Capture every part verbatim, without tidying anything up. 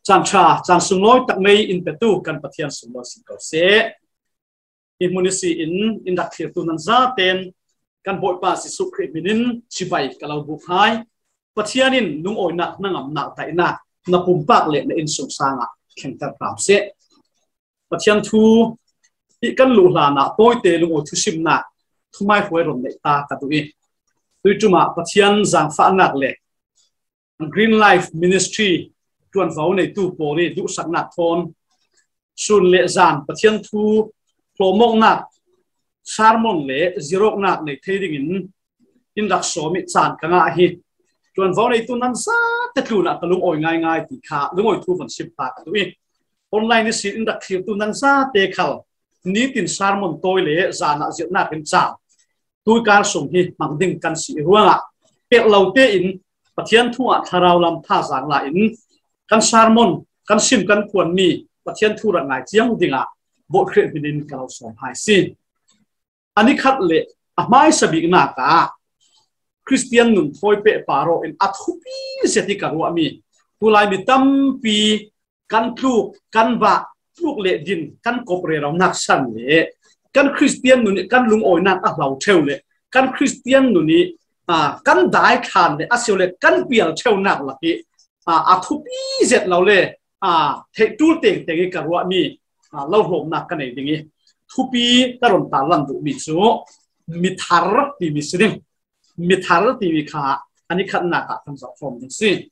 Caan ṭha, caan sunglawi tak mei in petu kan Pathian sunglawi si ko seh. Hi hmun ihsi in in rak thlirtu nan zaten kan Bawipa Jesuh Khrih hminin chibai ka lo buk hai. Pathian in lungawinak, hnangamnak, daihnak na pumpak le na innsung sangah thlengter hram seh. Pathian thu hi kan luh hlanah tawite lungawi thusimnak thumai hruai rawn neih ta ka duh i, tuiṭumah Pathian zangfahnak le Green Life Ministry ṭuanvo neitu pawl i duhsaknak thawn sun le zan Pathian thu hlawmawknak sermon le zirawknak nei thei dingin in rak sawm i caan ka ngah hi. Ṭuanvo neitu nan zate tlunah ka lungawi ngaingai ti kha lungawi thu van sim ta ka duh i, online ihsin in rak thlirtu nan zate khal nitin sermon tawi le zanah zirhnak in caan tuikar sung hi hmang ding kan si i ruangah pelh lo tein Pathian thu ah thlarau lam thazaang la in kan sermon, kan sim kan phuanmi Pathian thu rak ngai ciang dingah Bawi Khrih hminin ka lo sawm hai si. A ni khat le a hmaisa biknak ah Khristian nun thawi pehpar aw in a thupi zet i ka ruahmi, tulai mi tampi kan tluk, kan vah, tluk le din kan kop reronak san le kan Khristian nun i kan lungawinak a hlo ṭheu le kan Khristian nun i, aa, kan dai thlan le a sio le kan pial ṭheunak lak i, aa, a thupi zet lo le, aa, theih ṭul tengteng i ka ruahmi, aa, lo hlawmnak ka nei ding i, thupi ka rawn tarlan duhmi chu mithar timi si ding. Mithar timi kha a ni khatnak ah kan zoh khawm ding si.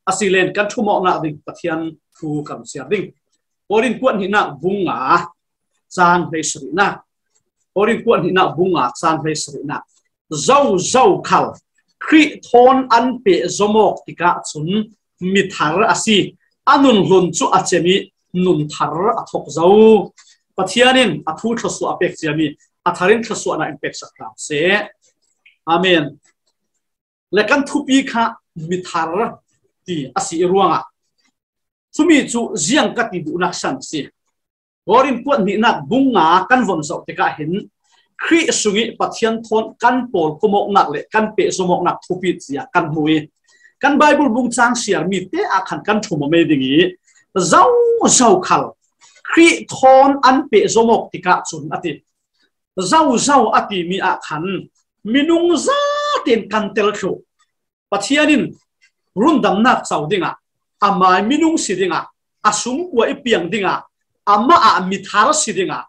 A si len kan ṭhumawknak ding Pathian thu kan siar ding. Korin kuat hnihnak bung nga cang hleisarihnak. Korin kuat hnihnak bung nga cang hleisarihnak. Zozo khal Khrih thawn an peh zawmawk tikah cun mithar a si. A nun hlun cu a cem i nun thar a thawk zo. Pathian in a thu thluasuah a pek ciami a thar in thluasuahnak in peksak hram seh. Amen. Le kan thupi kha mithar ti a si i ruangah cumi cu ziang ka ti duhnak san a si. Korin kuat hnihnak bung nga kan von zoh tikah hin Khrih sungih Pathian thawn kan pawl khumawknak le kan pehzomawknak thupi cia kan hmu i kan Bible bung cang siarmi te ah khan kan ṭhum aw mei ding i zozo khal Khrih thawn an pehzomawk tikah cun a ti. Zozo a timi ah khan minung zaten kan tel thluh. Pathian in rundamnak co dingah, amai minung si dingah, a sumkua i piang dingah, amah ah mithar si dingah,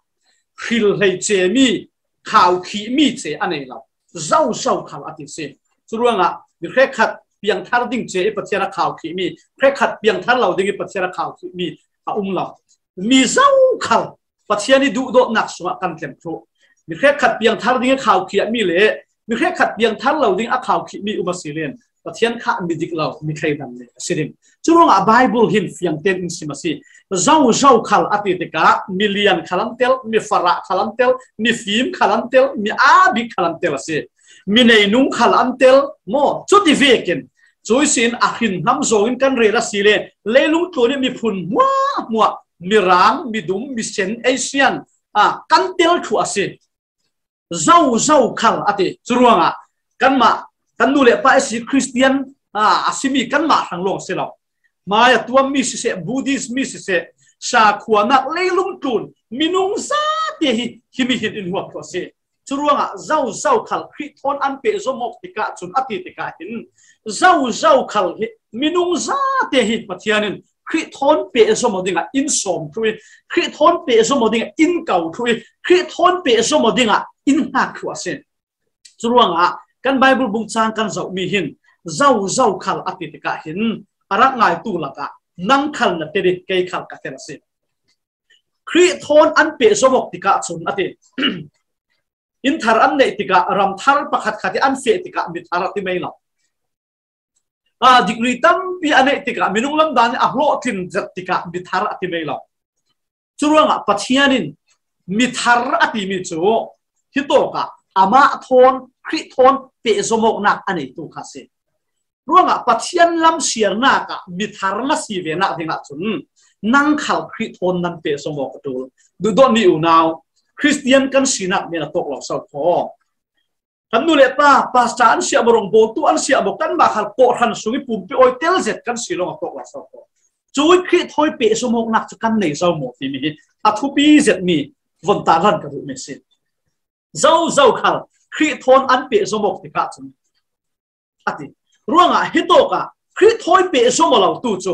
hril hleice mi, khaukhih mi ce a nei lo. Zozo khal a ti si. Curuangah mi hrekkhat piangthar ding ce i Pathian a khaukhih mi, hrekkhat piangthar lo ding i Pathian a khaukhih mi a um lo. Mi zo khal Pathian i duhdawtnak sungah kan tlem thluh. Mi hrekkhat piangthar ding i khaukhiahmi le mi hrekkhat piangthar lo ding a khaukhihmi um a si len Pathian kha mi dik lo, mi thleidan le a si ding. Curuangah Bible hin fiangten in sim a si. Zozo khal a ti tikah mi lian khal an tel, mi farah khal an tel, mi fim khal an tel, mi aa bik khal an tel a si. Mi neinung khal an tel maw? Cuti vekin cuisin a hrin hnam zawngin kan rel a si le leilung tlun i miphun hmuahhmuah, mirang, midum, misen, Asian, a kan tel thluh a si. Zozo khal a ti. Curuangah kanmah, kan nu le pa a si Khristian a, a simi kanmah hrang lawng a si lo. Hmai a tuammi siseh, Buddhist mi siseh, sakhuanak leilung tlun minung zate hi himi hin in huap thluh a si. Curuangah zozo khal Khrih thawn an pehzomawk tikah cun a ti tikah hin zozo khal hi minung zate hi Pathian in Khrih thawn pehzom aw dingah in sawm thluh i, Khrih thawn pehzom aw dingah in ko thluh i, Khrih thawn pehzom aw dingah in hngak thluh a si. Curuangah kan Bible bung cang kan zohmi hin zozo khal a ti tikah hin a rak ngaitu lakah nang khal na tel i kei khal ka tel a si. Khrih thawn an pehzomawk tikah cun a ti. In thar an neih tikah ram thar pakhat khat i an feh tikah mi thar a ti mei lo. A, degree tampi a neih tikah minung lamdan i a hlawhtlin zet tikah mi thar a ti mei lo. Curuangah Pathian in mi thar a timi cu hitawkah amah thawn, Khrih thawn pehzomawknak a neitu kha a si. Ruangah Pathian lam siarnak ah mi thar na si venak dingah cun nang khal Khrih thawn nan pehzomawk a ṭul. Duhdawtmi unau, Khristian kan sinak men a tawk lo so khaw. Kan nu le pa, pastor an siah maw, rongbawltu an siah maw, kanmah khal kawhhran sung i pumpi awi tel zet kan si lawng a tawk lo so khaw. Cui Khrih thawi pehzomawknak cu kan nei zo maw timi hi a thupi zetmi von tarlan ka duhmi a si. Zozo khal Khrih thawn an pehzomawk tikah cun a ti. Ruangah hitawkah Khrih thawi pehzom aw lo tu cu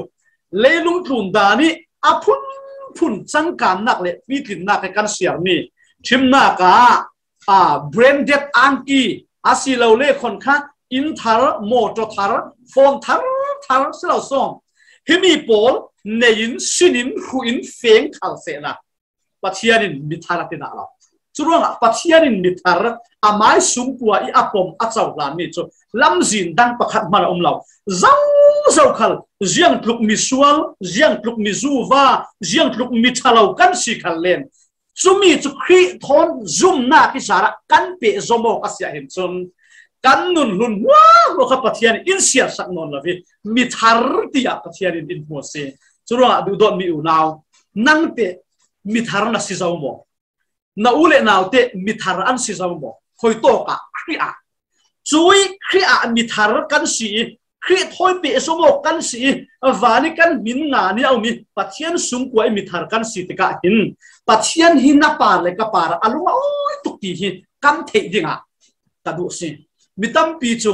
leilung tlun dan ih a phunphun cangkannak le pitlinnak ih kan siarmi ṭhimnak ah, aa, branded angki asilole khon kha inn thar, mawṭaw thar, phone thar, thar si lo sawm. Himi pawl nei in, sin in, hruh in, feng khal sehla Pathian in mithar a ti dah lo. Curuangah Pathian in mithar amai sungkua ih a pom a cohlanmi cu lamzin dang pakhat hman a um lo. Zozo khal ziangtluk misual, ziangtluk mizuva, ziangtluk miṭhalo kan si khal len cumi cu Khrih thawn zumnak ih zarah kan pehzom awk a si ahhin cun kan nun hlun hmuahhmuah kha Pathian in in siarsak nawn lo ih mithar tiah Pathian in in hmu a si. Curuangah duhdawtmi unau, nangte mithar na si zo maw? Na u le naute mithar an si zo maw? Khuitawkah Khrih ah. Cui Khrih ah mithar kan si ih Khrih thawi pehzom awk kan si ih van ih kan hmin ngan ih a um ih Pathian sungkua ih mithar kan si tikah hin Pathian hi na par le ka par ah a lung a awi tuk ti hi kan theih dingah ka duh si. Mi tampi cu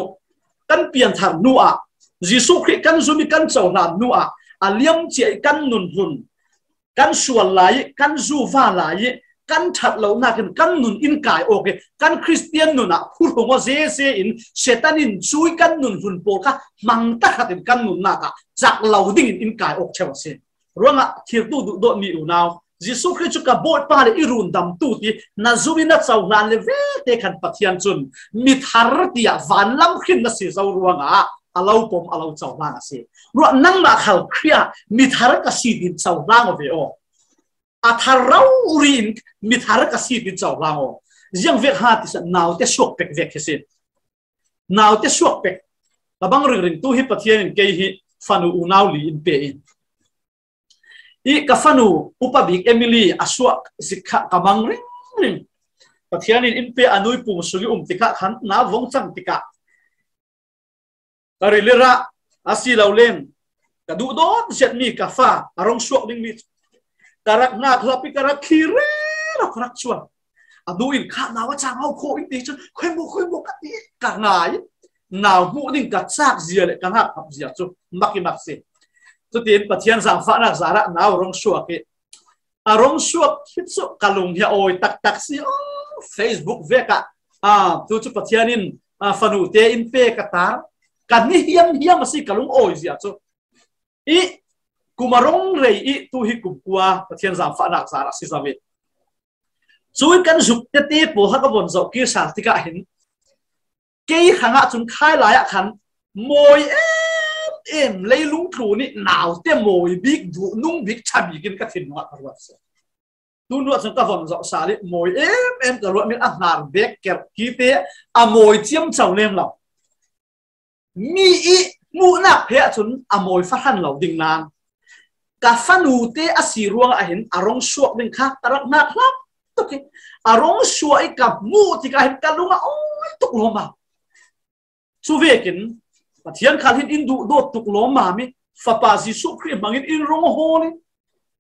kan pianthar hnuah Jesuh Khrih kan zum ih kan cohlan hnuah a liamcia ih kan nun hlun kan sual lai ih, kan zuva lai ih, kan ṭhat lonak in kan nun in kai awk ih, kan Khristian nun ah phuhrung aw zeze in Satan in cui kan nun hlun pawl kha hmang tahratin kan nunnak ah cak lo dingin in kai awk ṭheu a si. Ruangah thirtu duhdawtmi unau, Jesuh Khrih cu ka Bawipa le i rundamtu ti na zum in na cohlan le vete khan Pathian cun mithar tiah vanlam hrin na si zo ruangah a lo pom a lo cohlan a si. Ruah nangmah khal Khrih ah mithar ka si tin cohlang aw ve aw. A thar rori in mithar ka si tin cohlang aw. Ziangvek ha ti seh, naute suak pek vek hi si. Naute suak pek. Ka bang ringring tu hi Pathian in kei hi fanu unau li in pe in. I ka fanu upa bik Emily a suak zik kha ka mang ringring. Pathian in in pe a nui pum sung ih um tikah khan na vong cang tikah ka rilirah a si lo len ka duhdawt ziatmi ka fa a rong suak dingmi cu ka rak hnak hlap ih ka rak khi rero ka rak cuan. A nu in kha nau a cang hau kho in ti cun khuaimaw khuaimaw ka ti ka ngai. Nau hmuh ding ka cak zia le ka hnak hlap zia cu mak ih mak si. Cutin Pathian zaangfahnak zarah nau rong suak ih a rong suak hi cu ka lung hi a awi taktak si. Oh, Facebook vek ah, ah, tu cu Pathian in, ah, fanute in pe ka tar. Ka ni hiamhiam a si ka lung awi zia cu. I kum a rong rei ih tu hi kum kua Pathian zaangfahnak zarah si zo ih. Cui kan zuk tete pawl kha ka von zoh kir sal tikah hin kei hrangah cun khai lai ah khan mawi em em leilung tlun ih naute mawi bik, duh nung bik, ṭha bik in ka thinlung ah ka ruat si. Tu hnuah cun ka von zoh sal ih mawi em em ka ruatmi a hnar bek kerh kite a mawi ciamco lem lo. Mi ih hmuhnak he ahcun a mawi fahran lo ding nan ka fanute a si ruangah hin a rong suak ding kha ka rak hnak hlap tuk ih a rong suak ih ka hmuh tikah hin ka lung a awi tuk lawmam. Cu vekin Pathian khal hin in duhdawt tuk lawmam ih Fapa Jesuh Khrih hmangin in rung hawl ih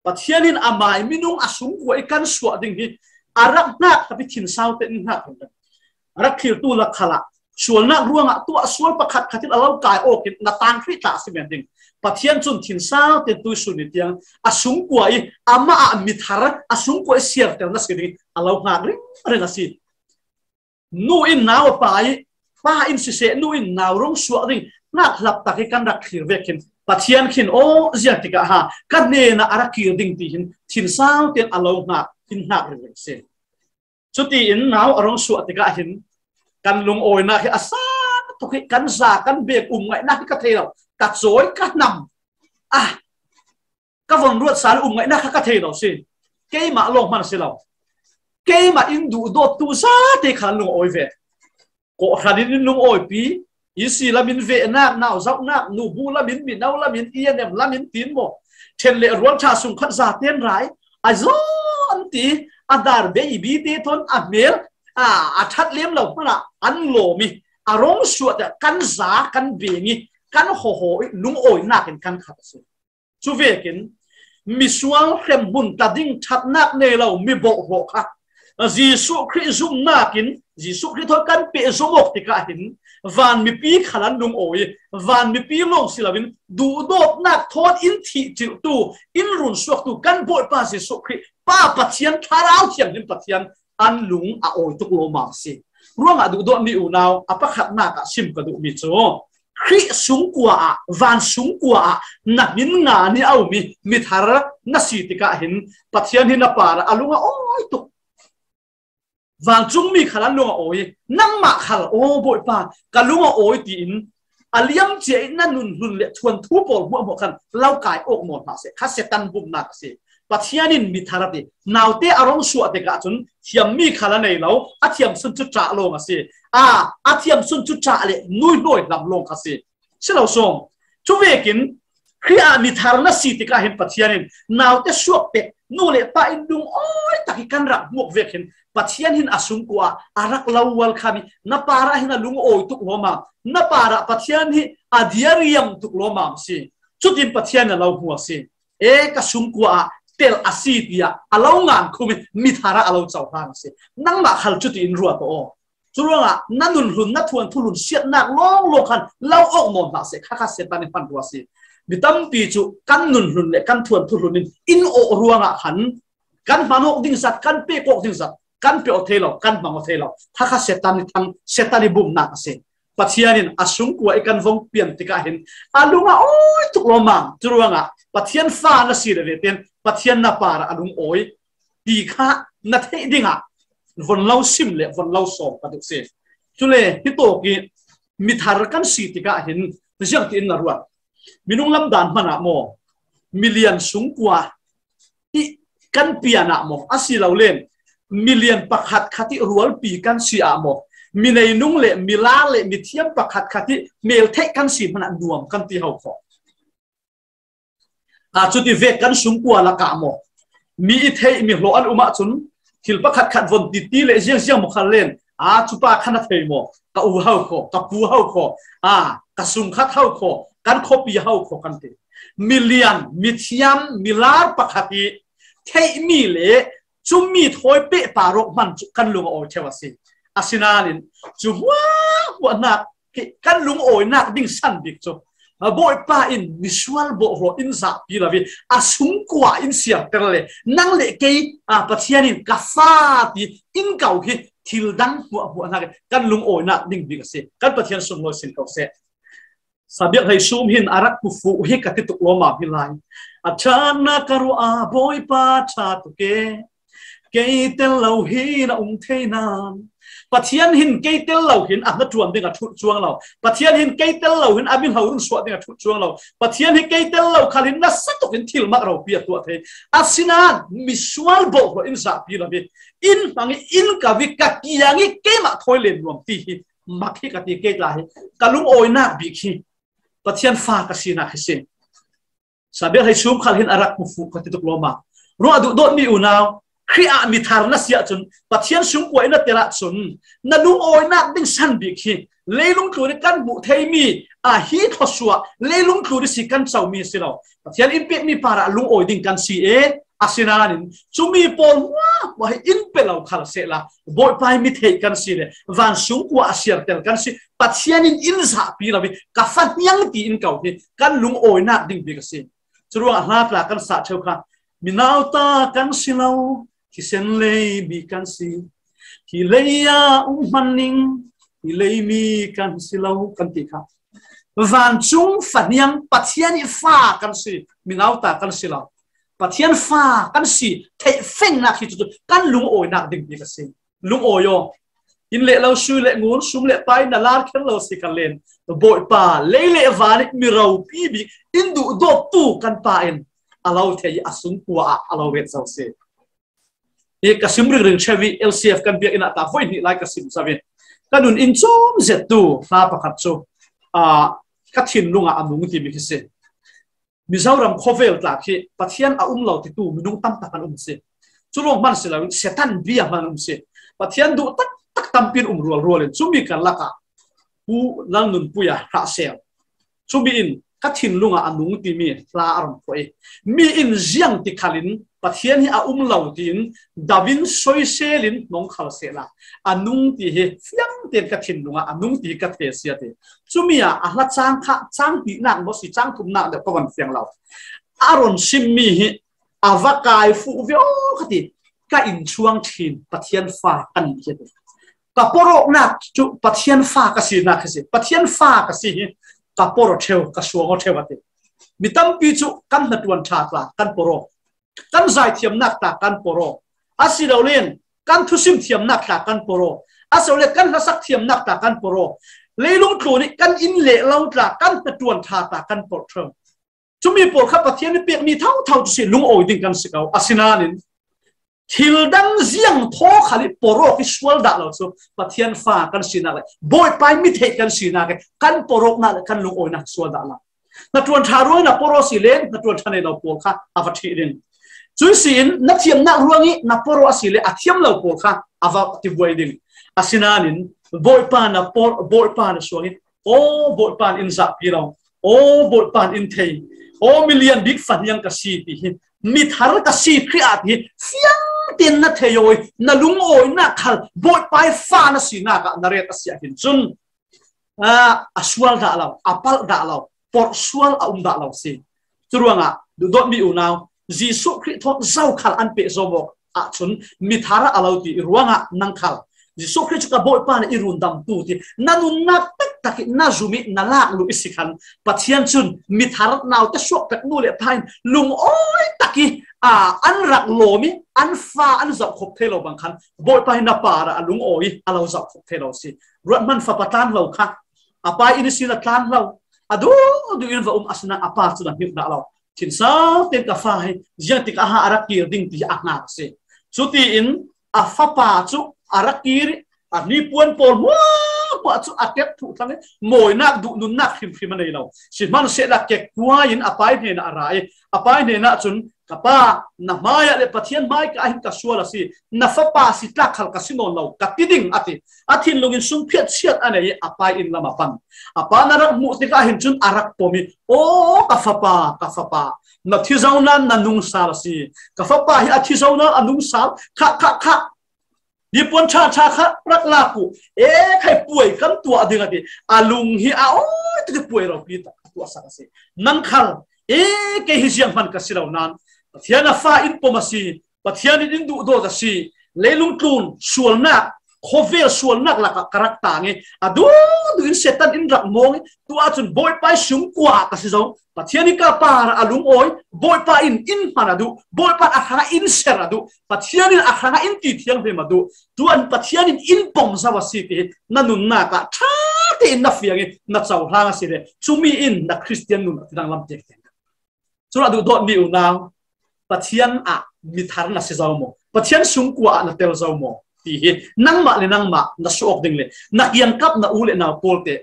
Pathian in amai minung a sungkua ih kan suah ding hi a rak hnak tapi thinsau te in hnak ringring. A rak thlirtu lak khalah sualnak ruangah tuah sual pakhat khat in a lo kai awk in na tang hrih tla a si men ding. Pathian cun thinsau te tuisun ni tiang a sungkua ih amah ah mithar a sungkua ih siarter na si ding a lo hngak ringring a si. Nu in nau a pa ih pa in siseh, nu in nau rung suah ding hnak hlap tak ih kan rak thlir vekin Pathian khin aw ziang tikah ha ka hnenah a rak kir ding ti hin thinsau tein a lo hngak in hngak ringring a si. Cutiin nau a rung suah tikah hin kan lungawinak hi a san tuk hi, kan za kan beng um ngaihnak hi ka thei lo, ka cawi ka hnam. Ah, ka von ruat sal um ngaihnak kha ka thei lo si. Keimah lawng hman a si lo. Keimah in duhdawttu zate khan lungawi ve. Kawhhran in in lungawipi, i si lamin vehnak, nau zohnak, nubu lamin, mino lamin, i a nem lamin tin maw? Ṭhen le rualṭha sungkhat zaten rai a zawn ti a dar bei i bite thawn a hmel a, a ṭhat lem lo hmanah an lawm ih a rung suah te kan za kan beng ih kan hawhaw ih lungawinak in kan khat a si. Cuvekin misual hremhmun ta ding ṭhatnak nei lo mi bawhhrawh kha Jesuh Khrih zumnakin Jesuh Khrih thawi kan peh zom awk tikah hin van mipi khal an lungawi, van mipi lawng si loin duhdawtnak thawn in thihcilhtu, in runsuaktu kan Bawipa Jesuh Khrih Pa Pathian, Thlarau Thianghlim Pathian an lung a awi tuk lawmam si. Ruangah duhdawt mi unau, a pakhatnak ah sim ka duhmi cu Khrih sungkua ah, van sungkua ah na hmin nga nih a um i mithar na si tikah hin Pathian hi na parah a lung a awi tuk. Vancungmi khal an lung a awi, nangmah khal, aw Bawipa, ka lung a awi tiin a liam cia i na nun hlun le thuanthu pawl hmuahhmuah khan lo kai awk nawn hlah seh, kha Satan bumnak a si. Pathian in mithar a ti, naute a rung suah tikah cun thiammi khal a nei lo, a thiam sun cu ṭah lawng a si. A, a thiam sun cu ṭah le nuihnuai hlam lawng kha si. Si lo sawm. Cuvekin Khrih ah mithar na si tikah hin Pathian in naute suak pek, nu le pa in lungawi tak i kan rak hmuak vek hin Pathian hin a sungkua ah a rak lo welcome i na parah hin a lungawi tuk lawmam, na parah Pathian hi a diariam tuk lawmam si. Cutin Pathian a lo hmu a si. E, ka sungkua ah tel a si tiah a lo ngan khum i mithar ah a lo cohlang a si. Nangmah khal cuti in ruat aw. Curuangah na nun hlun, na thuanthu hlun siatnak lawnglawng khan lo awk nawn hlah seh, kha kha Satan i hman rua si. Mi tampi cu kan nun hlun le kan thuanthu hlun in in awk ruangah khan kan hman awk ding zat, kan pek awk ding zat, kan pe aw thei lo, kan hmang aw thei lo. Kha kha Satan i thang, Satan i bumnak a si. Pathian in a sungkua i kan vong pian tikah hin a lung a awi tuk lawmam. Curuangah Pathian fa na si le ve tein Pathian na parah a lung awi ti kha na theih dingah von lo sim le von lo sawm ka duh si. Cule hitawk i mithar kan si tikah hin ziangtin na ruat? Minung lamdan hmanah maw, milian sungkua i kan pianah maw, a si lo len milian pakhat khat i rualpi kan si ah maw, mineinung le milar le mithiam pakhat khat i meltheih kan si hmanah nuam kan ti ho kho. A, cuti vek kan sungkua lakah maw, mi i theih mi hlawh an um ahcun thil pakhat khat von titi le ziangziang maw khan len, a, cupa khan a thei maw, ka u ho kho, ka pu ho kho, a, ka sungkhat ho kho, kan khuapi ho kho kan ti. Milian, mithiam, milar pakhat i theihmi le cumi thawi pehpar awk hman cu kan lung a awi ṭheu a si. Asinain cu hmuahhmuahnak kan lungawinak ding san bik cu Bawipa in misual bawhhrawh in zahpi lo i a sungkua in siarter le nang le kei, a, Pathian in ka fa ti in ko hi thil dang hmuahhmuahnak kan lungawinak ding bik a si. Kan Pathian sunglawi sin ko seh. Sabiak hei sum hin a rak pufuh hi ka ti tuk lawmam hi lai. A ṭhatnak ka ruah a Bawipa ṭha tuk e. Kei tel lo hi na um thei nan. Pathian hin kei tel lo hin a hnaṭuan ding a ṭhut cuang lo. Pathian hin kei tel lo hin a min ho run suah ding a ṭhut cuang lo. Pathian hi kei tel lo khal hin nasa tuk in thil mak ropi a tuah thei. Asinain misual bawhhrawh in zahpi lo hi. In hmang i in ka vik ka kiang i keimah thawi len nuam ti hi mak hi ka ti kei tla hi. Ka lungawinak bik hi Pathian fa ka sinak hi si. Sabiak hei sum khal hin a rak pufuh ka ti tuk lawmam. Ruah duhdawtmi unau, Khrih ah mithar na si ahcun Pathian sungkua in na tel ahcun na lungawinak ding san bik hi leilung tlun i kan hmuh theimi a hi thluasuah leilung tlun i si kan comi si lo. Pathian in pekmi parah lungawi ding kan si e. Asinain cumi pawl hmuahhmuah hi in pe lo khal sehla Bawipa hi mi theih kan si le van sungkua a siartel kan si. Pathian in in zahpi lo hi ka fa hniang ti in ko hi kan lungawinak ding bik a si. Curuangah hla tla kan sah ṭheu kha, mi nauta kan si lo, thisen lei mi kan si. Hi lei ah um hman ning, hi lei mi kan si lo kan ti kha. Vancung fa hniang Pathian i fa kan si, mi nauta kan si lo. Pathian fa kan si theih fengnak hi cu kan lungawinak ding bik a si. Lungawi aw. In le lo, sui le ngun, sum le pai na lar kher lo si kan len. Bawipa, lei le van i mi ropi bik in duhdawttu kan Pa in a lo thei i a sungkua ah a lo ret zo si. Hi ka sim ringring ṭheu i L C F kan biakinn ah ta voi hnih lai ka sim zo i ka nun in cawm zet tu hla pakhat cu, aa, ka thinlung ah a nung timi khi si. Mizoram khawvel tla khi Pathian a um lo titu minung tam tak an um si. Cu lawng hman si loin Satan bia hman an um si. Pathian duh taktak tampi an um rualrual in cumi karlak ah Pu Lalnunpuia Hrahsel, cumi in ka thinlungah a nung timi hla a run phuah i. Mi in ziang ti khalin Pathian hi a um lo tiin dovin soiselin nong khal sehla, a nung ti hi fiangten ka thinlungah a nung ti hi ka thei sia ti. Cumi ah a hla cang kha, cang tihnak maw si, cang thumnak deuh ka van fiang lo. A run sim mi hi a va kai fuh viau ka ti. Ka innchuang thin Pathian fa ka nih hi ti. Ka poroknak cu Pathian fa ka sinak hi si. Pathian fa ka si hi ka poro theu, ka suang aw theu a ti. Mi tampi cu kan hnaṭuan ṭha tla kan poro, kan zaithiamnak tla kan poro, a si lo len kan thusim thiamnak tla kan poro, a si lo len kan hlasak thiamnak tla kan poro, leilung tlun i kan inn leh lo tla kan hnaṭuan ṭha tla kan poro theu. Cumi pawl kha Pathian i pekmi thotho cu si, lungawi ding kan si ko. Asinain thil dang ziang thaw khal i porok i sual dah lo cu Pathian fa kan sinak le Bawipa i mi theih kan sinak i kan poroknak le kan lungawinak sual dah lo. Hnaṭuan ṭha ruangin na poro si le hnaṭuan ṭha nei lo pawl kha a va ṭhih ding. Cui si in na thiamnak ruangin na poro a si le a thiam lo pawl kha a va tibuai ding. Asinain Bawipa na por, Bawipa na suangin, aw Bawipa in zahpi lo, aw Bawipa in thei, aw milian bik fahniang ka si ti hi, mithar ka si Khrih ah ti hi fiangten na thei aw i na lungawinak khal Bawipa i fa na sinak ah na ret a si ah hin cun, a, a sual dah lo, a palh dah lo, porh sual a um dah lo si. Curuangah duhdawtmi unau, Jesuh Khrih thawn zokhal an peh zo maw ahcun mithar a lo ti i ruangah nang khal Jesuh Khrih cu ka Bawipa na i rundamtu ti na nunnak taktak i na zum i na lak luh i si khan Pathian cun mithar naute suak pek nu le pa in lungawi tak i, a, an rak lawm i an fa an zoh khop thei lo bang khan Bawipa hi na par ah a lungawi i a lo zoh khop thei lo si. Ruat hman fapa tlan lo kha a pa in i sin a tlan lo, a duh duh in va um a si nain a pa cun a hngilh dah lo. Thinsau tein ka fa hi ziang tik ah a rak kir ding ti a hngak a si. Cutiin a fapa cu a rak kir i a hnipuan pawl hmuahhmuah cu a ṭep thuh thlang i mawinak duh nunnak hrimhrim a nei lo. Sihmanhsehlaw kekkuai in a pa i hnenah a ra i a pa i hnenah cun, "Ka pa, na hmaiah le Pathian hmai ka ah hin ka sual a si, na fapa si tlak khal ka si nawn lo," ka ti ding a ti. A thinlung in sungphiat chiat a nei i a pa i inn lam a pan. A pa na rak hmuh tikah hin cun a rak pom i, "Aw, ka fapa, ka fapa, na thi zo nain na nungsal a si. Ka fapa hi a thi zo nain a nungsal, khah, khah, khah. Hnipuan ṭha ṭha kha rak lak u, e khai puai kan tuah ding," a ti. A lung hi a awi tuk i puai ropi tak a tuahsak a si. Nang khal, e, kei hi zianghman ka si lo nain Pathian a fa in pom a si, Pathian in in duhdawt a si, leilung tlun sualnak, khawvel sualnak lakah ka rak tang i a duh duh in Satan in rak mawng i tu ahcun Bawipa i sungkua ka si zo. Pathian in ka par ah a lungawi, Bawipa in in hman a duh, Bawipa in a hrangah in ser a duh, Pathian in a hrangah in ti thianghlim a duh, tuan Pathian in in pom zo a si ti hi na nunnak ah ṭha tein na fiang i na cohlang a si le, cumi in na Khristian nun a tidang lam tiang tiang. Cun a duhdawtmi unau, Pathian ah mithar na si zo maw? Pathian sungkua ah na tel zo maw? Ti hi nangmah le nangmah na suak ding le na kiangkap na u le nau pawl te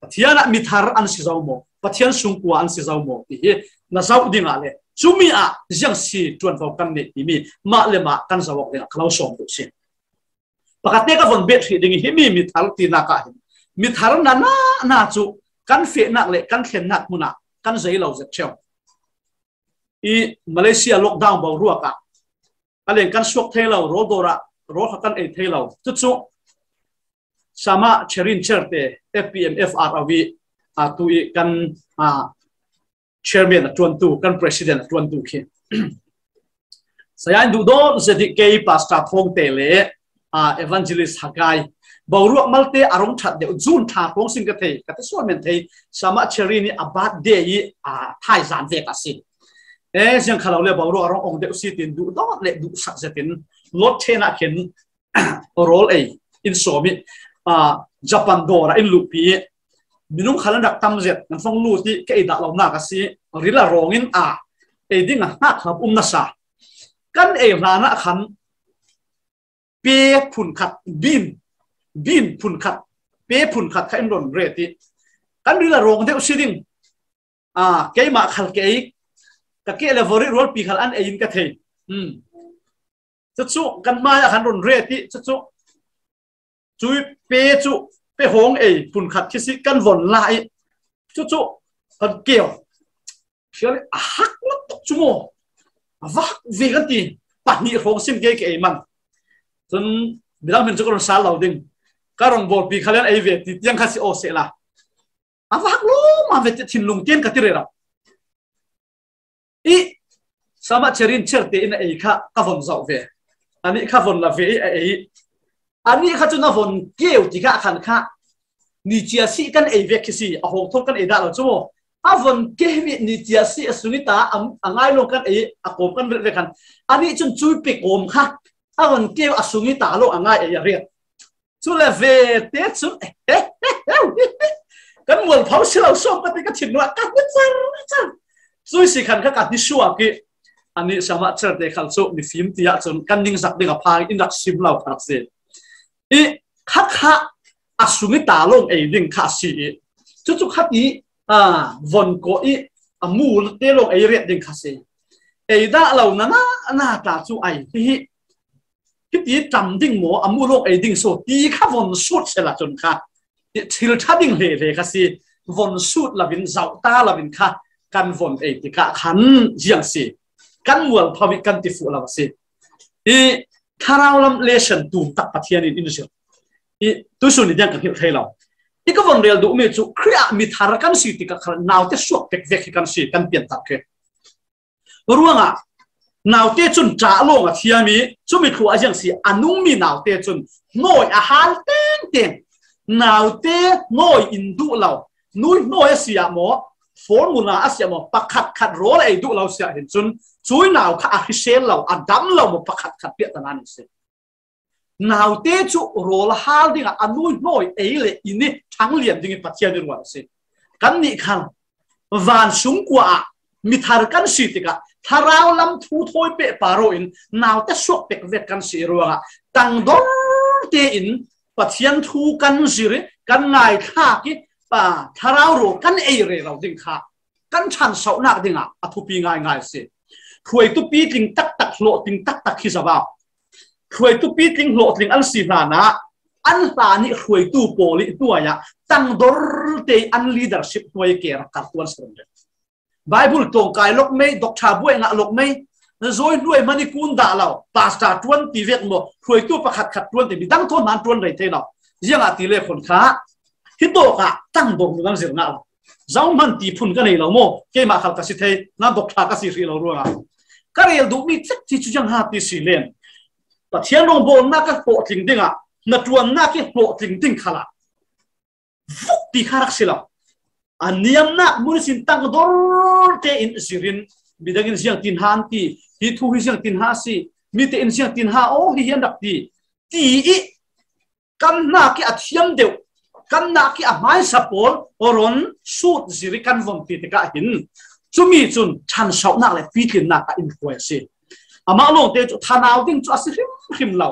Pathian ah mithar an si zo maw? Pathian sungkua an si zo maw? Ti hi na zoh ding ah le cumi ah ziang si ṭuanvo kan neih timi mah le mah kan zoh awk ding ah ka lo sawm duh si. Pakhat te ka von bet hrih ding i himi mithar tinak ah hin mithar na na na cu kan fehnak le kan thlennak hmun ah kan zei lo zet ṭheu. I Malaysia lockdown boruak ah a leng kan suak thei lo, rawl dawr ah rawl kha kan ei thei lo. Cucu Sama Cherin Cherte F P M F R O i, a, tu i kan, a, chairman a ṭuantu, kan president a ṭuantu khi saya in duhdawt zet hi kei Pastor Thawngte le, a, Evangelist Hagai boruak malte a rung ṭhat deuh, June ṭha kong sin ka thei, ka ti sual men thei, Sama Cherin i a birthday i, a, thaizan vek a si. E, ziang kha lo le boruak a rung ong deuh si tin duhdawt le duhsak zetin lot ṭhen ah khin rawl ei in sawm i, a, Japan dawr ah in luhpi i minung khal an rak tam zet, nan fong lut i ka ei dah lonak a si, ril a rawng in a ei ding a hngak hngap um nasa. Kan ei hlan ah khan pe phun khat, bin, bin phun khat, pe phun khat kha in run ret i kan ril a rawng deuh si ding. A, keimah khal ka ei, ka keh le vorih rualpi khal an ei in ka thei. Hmm. Cucu kan hmai ah khan run ret i cucu cui pe cu pe hawng ei phun khat khi si kan von la i cucu Kan keu. Sial a hak lo tuk chu maw. A vak ve kan ti. Pahnih hrawng sin ke ke ei man. Chun bilang min chu ka run sal lo ding. Ka rong bol pi khalian ei ve ti tiang kha si o se la. A vak lo ma ve ti thinlung tian ka ti re ra. I sama cherin cherte in a ei kha ka von zau ve. Ani kha von la ve i a ei. Ani kha chu na von keu ti kha khan kha. Ni chia si kan ei ve khi si a hong thol kan ei da lo chu maw. A von ke mi ni chia si a sungi ta a ngai lo kan ei a kom kan ve ve khan. Ani chun chui pe kom kha. A von keu a sungi ta lo a ngai ei a riat. Chu le ve te chu kan mual phau si lo sawm ka ti ka thin nuah ka ni char char. Chui si khan kha ka ni suak i ani sama cherte khal chu mi fim tia chun kan ning zak ding a phang in rak sim lo kha si. I kha kha a sungi ta long ei ding kha si i. Chu chu kha ti a von ko i a mu te long ei riat ding kha si. Ei da lo na na na ta chu ai hi hi. Hiti tam ding maw a mu long ei ding so ti kha von sut se la chun kha. Thil tha ding hle hle kha si von sut lavin zau ta lavin kha kan von ei ti ka khan ziang si. Kan mual phawi kan ti fu lo si. I thlarau lam lesson tum tak Pathian in in zir. I tu sun ni diang kan hil thei lo. I ka von rel du mi chu Khria mi thar kan si ti ka khan nau te suak pek vek hi kan si kan pian tak ke. Ruangah naute chun ṭah lawng a thiam i, chumi thluah a ziang si a nungmi naute chun hnawi a hal tengteng. Naute hnawi in duh lo, nui hnawi a si ah maw, formula a si ah maw, pakhat khat rawl ei duh lo si ah hin chun, cui nau kha a hrisel lo, a dam lo maw, pakhat khat piah ta nan si. Naute chu rawl hal dingah a nui hnawi ei le in i thang lian ding i Pathian i ruat a si. Kan nih khal van sungkua ah mi thar kan si tikah thlarau lam thu thawi peh paro in naute suak pek vek kan si ruangah tangdor tein Pathian thu kan zir i kan ngaithlak i, pa, thlarau rawl kan ei rero ding kha kan ṭhansohnak dingah a thupi ngaingai a si. Hruaitu pitling taktak, hlawhtling taktak hi zavau. Hruaitu pitling hlawhtling an si hlanah an hlan i hruaitu pawl i hnuaiah tangdor te an leadership hnuai ke rak kar tuan si reng. Bible tlawngkai lok mei, doctor buai ngah lok mei, zawi hnuai mani kun dah lo, pastor tuan ti vek maw, hruaitu pakhat khat tuan ti, midang thawn hnan tuan rei thei lo. Ziangah ti le khon kha, hi tawkah tangdor nun an zir ngah lo. Zohman ti phun ka nei lo maw, keimah khal ka si thei, nan doctor ka si hrih lo ruangah. Ka rel duhmi cek ti cu ziang ha ti si len. Pathian rawngbawlnak ka hlawhtling dingah, hnaṭuannak i hlawhtling ding khalah vuk ti kha rak si lo. A niamnak mun sin tangdor tein zirin, midang in ziang tin ha an ti, hi thu hi ziang tin ha a si, mi tein ziang tin ha aw hi hi an rak ti, ti i kan hnak i a thiam deuh, kan hnak i a hmaisa pawl ron sut zir i kan von ti tikah hin, cumi cun ṭhansohnak le pitlinnak ah in hruai a si. Amah lawngte cu thanau ding cu a si hrimhrim lo.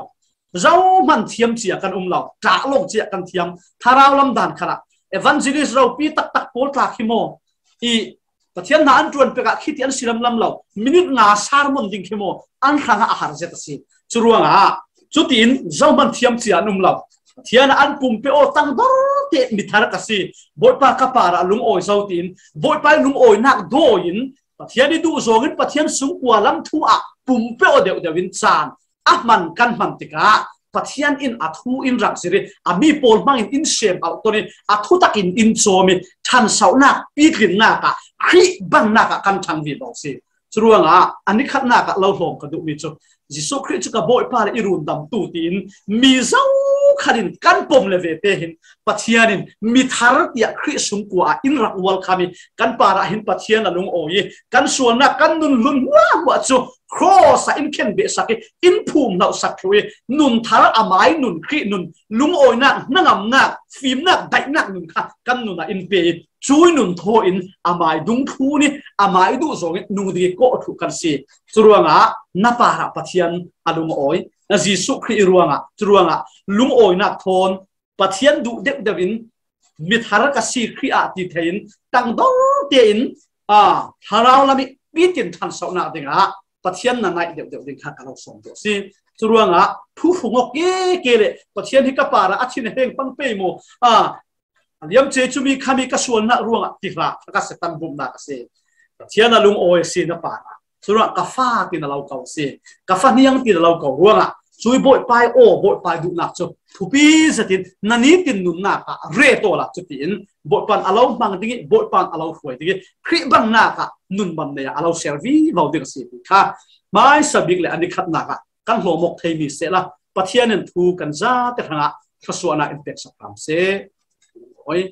Zohman thiam cia kan um lo, ṭah lawng cia kan thiam, thlarau lam dan khalah evangelist ropi taktak pawl tla khi maw i Pathian hna an ṭuan pek ah khiti an si lamlam lo, minute nga sermon ding khi maw an hrangah a har zet a si. Cu ruangah cutiin zohman thiam cia an um lo. Pathian ah an pumpe aw tangdor te mi thar ka si, Bawipa ka parah lungawi zo tiin Bawipa i lungawinak dawi in Pathian i duh zawngin Pathian sungkua lam thu ah pumpe aw deuhdeuh in caan a hman kan hman tikah Pathian in a thu in rak zir i a mi pawl hmangin in sem auh ton i a thutak in in cawm i ṭhansohnak pitlinnak ah Khrih bangnak ah kan ṭhang vivo si. Curuangah a nikhatnak ah lo hlawm ka duhmi cu Jesuh Khrih cu ka Bawipa le i rundamtu tiin mi zokhal in kan pom le ve te hin Pathian in mi thar tiah Khrih sungkua ah in rak welcome i kan parah hin Pathian a lungawi i kan sualnak kan nun hlun hmuahhmuah cu cross ah in khenbehsak i in phum hlauhsak thluh i nun thar amai nun Khrih nun lungawinak, hnangamnak, fimnak, daihnak nun kha kan nun ah in pe i cui nun thaw in amai dungthlun i amai duh zawng i nung ding i kawh thluh kan si. Curuangah na parah Pathian a lungawi, na Jesuh Khrih i ruangah, curuangah lungawinak thawn Pathian duh deuhdeuh in mi thar ka si Khrih ah ti thei in tangdor tein, aa, thlarau lam i pitin ṭhansohnak dingah Pathian na naih deuhdeuh ding kha ka lo sawm tuah si. Curuangah thu hru ngawk ke ke le Pathian hi ka parah a thin a heng pang pei maw, aa, A liam che chu mi kha mi ka sualnak ruangah ti hlah a ka Satan bumhnak a si. Pathian a lungawi a si na pa. Curuangah ka fa tin a lo ko si. Ka fa niang tin a lo ko ruangah. Cui Bawipa aw, Bawipa duhnak cu thupi zetin na nitin nunnak ah re tawl ah cutiin Bawipa in a lo hmang ding ih, Bawipa in a lo hruai ding ih, Khrih bangnak ah nun bang nei ah a lo ser vivo ding a si ti kha hmaisa bik le a ni khatnak ah kan hlawm awk theimi sehla Pathian in thu kan zate hrangah thluasuahnak in peksak hram seh. Oi.